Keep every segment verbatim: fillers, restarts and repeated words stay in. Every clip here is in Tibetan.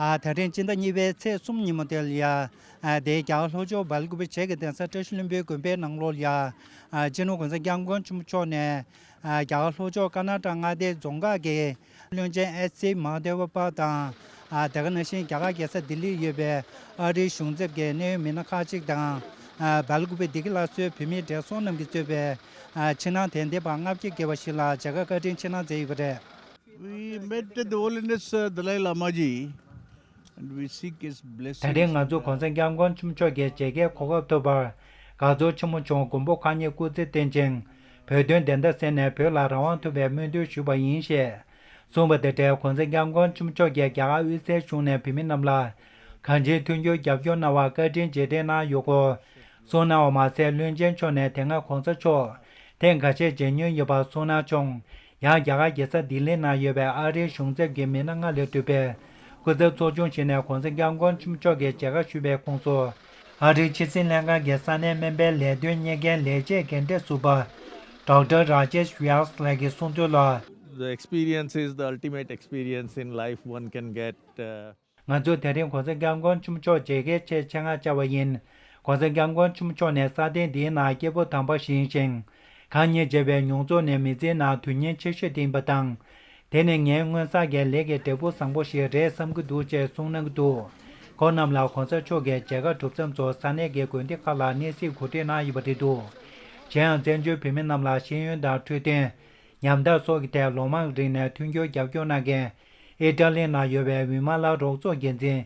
ཨ། ད་རིང་སྤྱི་ཟླ་གཉིས་པའི་ཚེས་གསུམ་ཉིན་མོ་དེ་ལ་ཡ། ཨ། དེ་རྒྱ་གར་ལྷོ་ཕྱོགས་སྦེལ་ཀུ་པེ་བྱེས་ཀྱི་གདན་ས་བཀྲ་ཤིས་ལྷུན་པོའི་དགོན་པའི་ནང་ལོགས་ལ་ཡ། ཨ། སྤྱི་ནོར་༸གོང་ས་༸སྐྱབས་མགོན་ཆེན་པོ་མཆོག་ནས། ཨ། རྒྱ་གར་ལྷོ་ཕྱོགས་ཀར་ནཱ་ཊ་མངའ་སྡེའི་རྫོང་ཁག་གི་བློན་ཆེན་ཨེཆ་སི་མ་ཧ་དེ་བ་པ་དང་། ཨ། དེ་ག་ནང་བཞིན་རྒྱ་གར་རྒྱལ་ས་ལྡི་ལིར་ཡོད་པའི་ཨ་རིའི་གཞུང་ཚབ་ཀྱི་གནད་ཡོད་མི་སྣ་ཁག་ཅིག་དང་། ཨ། སྦེལ་ཀུ་པེ་བདེ་སྐྱིད་སླར་གསོའི་བོད་མིའི་བགྲེས་སོང་རྣམས་ཀྱིས་གཙོས་པའི། ཨ། ཕྱི་ནང་དད་ལྡན་པ་ལྔ་བརྒྱ་བརྒལ་བ་ཞིག་ལ་མཇལ་ཁ་བཀའ་དྲིན་ཆེ་གནང་མཛད་ཡོད་པ་རེད། We met at the Holiness uh, Dalai Lama ji and we seek his blessings. ད་རིང་ང་ཚོ་༸གོང་ས་༸སྐྱབས་མགོན་ཆེན་པོ་མཆོག་གི་མཇལ་ཁའི་གོ་སྐབས་ཐོབ་པར། དགའ་ཚོར་ཆེན་པོ་བྱུང་། མགོན་པོ་གང་ཉིད་སྐུ་ཚེ་བརྟན་ཅིང་། བོད་དོན་བདེན་མཐའ་གསལ་ནས་བོད་ལ་རང་དབང་ཐོབ་པའི་སྨོན་འདུན་ཞུས་པ་ཡིན་ཞེས་གསུངས་པ་དང་འབྲེལ། ༸གོང་ས་༸སྐྱབས་མགོན་ཆེན་པོ་མཆོག་གིས་རྒྱ་གར་དབུས་སའི་གཞུང་ནས་བོད་མི་རྣམས་ལ་གང་ཅིའི་མཐུན་འགྱུར་རྒྱབ་སྐྱོར་གནང་བར་བཀའ་དྲིན་རྗེས་དྲན་གནང་ཡོད་སྐོར་གསུངས་གནང་བ་མ་ཟད། བློན་ཆེན་མཆོག་ནས་དེ་སྔ་༸གོང་ས་མཆོག་ཐེངས་ཁ་ཤས་མཇལ་མྱོང་ཡོད་པ་གསུངས་གནང་བྱུང་། ཡང་རྒྱ་གར་རྒྱལ་ས་ལྡི་ལི་ནང་ཡོད་པའི་ཨ་རིའི་གཞུང་ཚབ་ཀྱི་མི་སྣ་ལྔ་ལས་གྲུབ་པའི་སྐུ་ཚབ་ཚོགས་ཆུང་ཞིག་ནས་༸གོང་ས་༸སྐྱབས་མགོན་ཆེན་པོ་མཆོག་གི་མཇལ་ཁ་ཞུས་པའི་ཁོངས་སུ། ཨ་རིའི་ཕྱི་སྲིད་ལྷན་ཁང་གི་ས་གནས་སྨན་པའི་ལས་དོན་གཉེར་མཁན་ལས་བྱེད་རྒན་གྲས་ཟུར་པ་ཌོག་ཊར་ར་ཇེཤ་ཝི་ཡཱས་ལགས་ཀྱིས་གསུངས་ཚུལ་ལ། The experience is the ultimate experience in life one can get. Uh, ང་ཚོས་དེ་རིང་༸གོང་ས་༸སྐྱབས་མགོན་ཆེན་པོ་མཆོག་མཇལ་ཁའི་ཆེད་ཆེད་མངགས་བཅར་བ་ཡིན། ༸གོང་ས་༸སྐྱབས་མགོན་ཆེན་པོ་མཆོག་ནི་ས་སྟེང་འདིའི་ནང་སྐྱེས་བུ་དམ་པ་ཞིག་ཡིན་ཞིང་། གང་ཉིད་མཇལ་བའི་མྱོང་ཚོར་ནི་མི་ཚེའི་ནང་དོན་སྙིང་ཆེ་ཤོས་དེ་ཡིན་པ་དང་། དེ་ནི་ངའི་སྔོན་བསགས་ཀྱི་ལས་ཀྱི་འབྲས་བུ་བཟང་པོ་ཞིག་རེད་བསམ་གྱི་འདུག་ཅེས་གསུངས་གནང་གི་འདུག་ཁོང་རྣམས་ལ་༸གོང་ས་མཆོག་གི་མཇལ་ཁ་གྲུབ་མཚམས་སུ་ས་གནས་ཀྱི་དགོན་སྡེ་ཁག་ལ་གནས་གཟིགས་གོ་སྒྲིག་གནང་ཡོད་པ་རེད་འདུག་གཞན་ཡང་། བཙན་བྱོལ་བོད་མི་རྣམས་ལ་ཤེས་ཡོན་དང་འཕྲོད་བསྟེན། ཉམས་ཐག་སོགས་ཀྱི་ཐད་ལོ་མང་རིང་ནས་མཐུན་འགྱུར་རྒྱབ་སྐྱོར་གནང་མཁན། ཨི་ཊ་ལི་ནང་ཡོད་པའི་ཝི་མ་ལ་རོགས་ཚོགས་འགན་འཛིན་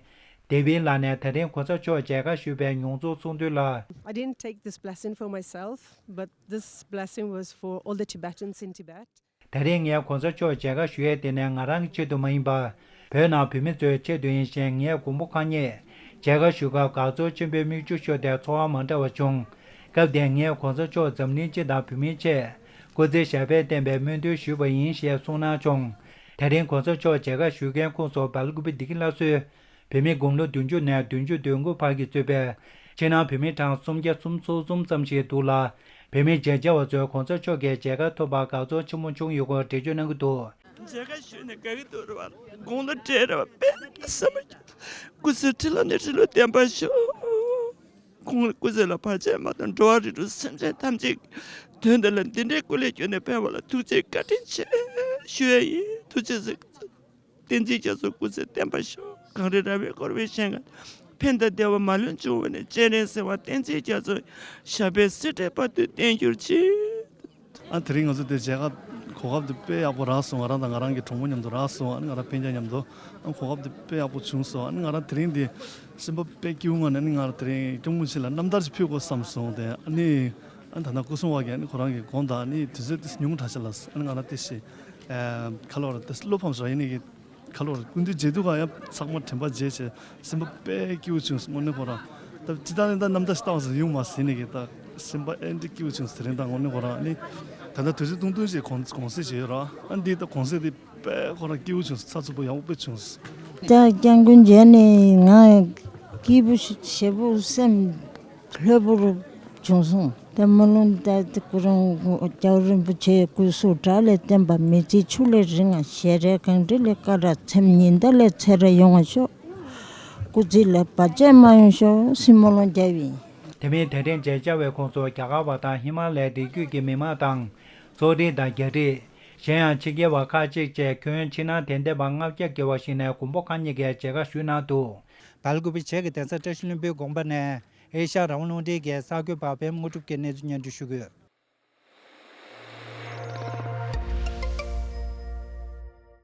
ཌེ་བིད་ལགས་ནས་དེ་རིང་༸གོང་ས་མཆོག་མཇལ་ཁ་ཞུས་པའི་མྱོང་ཚོར་གསུངས་དོན་ལ། I didn't take this blessing for myself, but this blessing was for all the Tibetans in Tibet. དེ་རིང་ངས་༸གོང་ས་མཆོག་མཇལ་ཁ་ཞུ་ཡས་དེ་ནི་ང་རང་གི་ཆེད་དུ་མ་ཡིན་པར། བོད་ནང་བོད་མི་ཚོའི་ཆེད་དུ་ཡིན་ཞིང་། ངས་མགོན་པོ་གང་ཉིད་མཇལ་ཁ་ཞུ་སྐབས་དགའ་ཚོར་ཆེན་པོས་མིག་ཆུ་ཤོར་ཏེ་ཚོར་བ་མ་འདྲ་བ་བྱུང་། སྐབས་དེར་ངས་༸གོང་ས་མཆོག་འཛམ་གླིང་སྤྱི་དང་བོད་མིའི་ཆེད་སྐུ་ཚེ་ཞབས་པད་བརྟན་པའི་སྨོན་འདུན་ཞུས་པ་ཡིན་ཞེས་གསུངས་གནང་བྱུང་། དེ་རིང་༸གོང་ས་མཆོག་མཇལ་ཁ་ཞུ་མཁན་ཁོངས་སུ་སྦེལ་ཀུ་པེ་བདེ་སྐྱིད་སླར་གསོའི་བོད་མི་དགུང་ལོ་བདུན་ཅུ་ནས་བདུན་ཅུ་དོན་དགུ་བར་གྱིས་གཙོས་པའི་ཕྱི་ནང་བོད་མི་གྲངས་སུམ་བརྒྱ་སུམ་ཅུ་སོ་གསུམ་ཙམ་ཞིག་འདུག་ལ། བོད་མི་མཇལ་བཅར་བ་ཚོས་༸གོང་ས་མཆོག་གི་མཇལ་ཁ་ཐོབ་པར་དགའ་ཚོར་ཆེན་པོ་བྱུང་ཡོད་སྐོར་འགྲེལ་བརྗོད་གནང་གི་འདུག་མཇལ་ཁ་ཞུས་ནས་དགའ་གི་འདུག་རེད་བ། དགུང་ལོ་བགྲེས་རེད་བ། དཔེ་བསམ་མ་ཁྱབ། སྐུ་ཚེ་ཁྲི་ལོ་ནས་ཁྲི་ལོ་བརྟན་པར་ཤོག་ཁོང་སྐུ་ཚེ་ལ་བར་ཆད་མ་དང་འགྲོ་བ་རིགས་དྲུག་སེམས་ཅན་ཐམས་ཅད་དོན་དེ་ལ་འདི་འདྲའི་སྐུ་ལས་བསྐྱོན་ནས་ཕེབས་པ་ལ་ཐུགས་རྗེ་བཀའ་དྲིན་ཆེ་ཞུ་ཡ་ཡིན། ཐུགས་རྗེ་གཟིགས། བསྟན་འཛིན་རྒྱ་མཚོ་སྐུ་ཚེ་བརྟན་པར་ཤོག་གངས་རི་ར་བས་བསྐོར་བའི་ཞིང་ཁམས། ཕན་དང་བདེ་བ་མ་ལུས་འབྱུང་བ་ནས། སྤྱན་རས་གཟིགས་དབང་བསྟན་འཛིན་རྒྱ་མཚོ། ཞབས་པད་སྲིད་མཐའི་བར་དུ་བརྟན་གྱུར་ཅིག་ཨ། དེ་རིང་ང་ཚོ་དེ་མཇལ་ཁ་གོ་སྐབས་དེ་དཔེ་ཡག་པོ་རག་སོང་། ང་རང་དང་ང་རང་གི་གྲོགས་མོ་མཉམ་དུ་རག་སོང་། ཨ་ནི་ང་རང་སྤུན་ཀྱག་མཉམ་དུ། ཨ། གོ་སྐབས་དེ་དཔེ་ཡག་པོ་བྱུང་སོང་། ཨ་ནི་ང་རང་དེ་རིང་འདི་སེམས་པ་དཔེ་སྐྱིད་པོ་ངང་ནས། ཨ་ནི་ང་རང་དེ་རིང་སྐྱབས་མགོན་ཆེན་ལ་རྣམ་ཐར་ཞིག་ཕུལ་དགོས་བསམ་སོང་། དེ་ཨ་ནི། ཨ། ད་ལྟ་སྐུ་སྲུང་བ་གིས་ཨ་ནི་ཁོ་རང་གི་དགོངས་དག་ཨ་ནི་དུས་ཚོད་དེ་ཉུང་དྲགས་ཤག་ལབ། ཨ་ནི་ང་རང་དེ་ཞིག་ཨ། ཁ་ལོ་ར་དེ་བློ་ཕམ་སོང་། ཡིན་ནའི་གི་ཁ་ལོ་ར་སྐུ་མདུན་མཇལ་དུས་ག་ཡང་ཚང་མ་དྲན་པ་བརྗེད་བྱས། སེམས་པ་དཔེ་སྐྱིད་པོ་བྱུང་སོང་། དངོས་གནས་ཁོ་རང་ད་ཅི་ལྟར་ནི་ད་རྣམ་ཐར་ཞིག་བལྟ་བ་ཟེར་ཡོང་མ་ཟེར་ནས་གི་ད་སེམས་པ་ཨེ་འདྲ་སྐྱིད་པོ་བྱུང་སོང་། དེ་རིང་ད་དངོས་གནས་ཁོ་རང་ཨ་ནི་ད་ལྟ་དུས་ཚོད་ཐུང་ཐུང་ཞིག་གུང་གུང་སེང་བྱས་ཡོད་ར། ཨ་འདི་ད་གུང་སེང་དེ་དཔེ་ཁོ་རང་སྐྱིད་པོ་བྱུང་སོང་། ཚགས་ཚུད་པོ་ཡག་པོ་དཔེ་བྱུང་སོང་། ད་སྐྱབས་མགོན་མཇལ་ནས་ང་སྐྱིད་པོ་ཞེ་པོ་སེམས་ལྷོད་པོ་བྱུང་སོང་། ད་སྨོན་ལམ་ད་ཁོ་རང་རྒྱལ་བ་རིན་པོ་ཆེའི་སྐུ་གཟུགས་དགྲ་ལས་བརྟན་པ། མི་ཚེ་ཆུ་ལས་རིང་བ། ཞལ་རས་གངས་རི་ལས་དཀར་བ། ཚེ་ཉི་ཟླ་ལས་ཚེ་རབ་ཡོང་བར་ཤོག་སྐུ་ཚེ་ལ་བར་ཆད་མ་ཡོང་ཤོག་ཟེར་སྨོན་ལམ་རྒྱབ་ཡིན། དེ་མིན་དེ་རིང་མཇལ་བཅར་བའི་ཁོངས་སུ་རྒྱ་གར་བ་དང་ཧི་མ་ལ་ཡའི་རི་རྒྱུད་ཀྱི་མི་མང་དང་། སོག་རིགས་དང་རྒྱ་རིགས། གཞན་ཡང་ཕྱི་རྒྱལ་བ་ཁག་ཅིག་བཅས་ཁྱོན་ཕྱི་ནང་དད་ལྡན་པ་ལྔ་བརྒྱ་བརྒལ་བ་ཞིག་ནས་མགོན་པོ་གང་ཉིད་ཀྱི་མཇལ་ཁ་ཞུས་གནང་འདུག་སྦེལ་ཀུ་པེ་བྱེས་ཀྱི་གདན་ས་བཀྲ་ཤིས་ལྷུན་པོའི་དགོན་པ་ནས་ཨེ་ཤ་ཡ་རང་དབང་རླུང་འཕྲིན་གྱི་གསར་འགོད་པ་པད་མ་དངོས་གྲུབ་ཀྱིས་གནས་ཚུལ་སྙན་སྒྲོན་ཞུ་གི་ཡོད།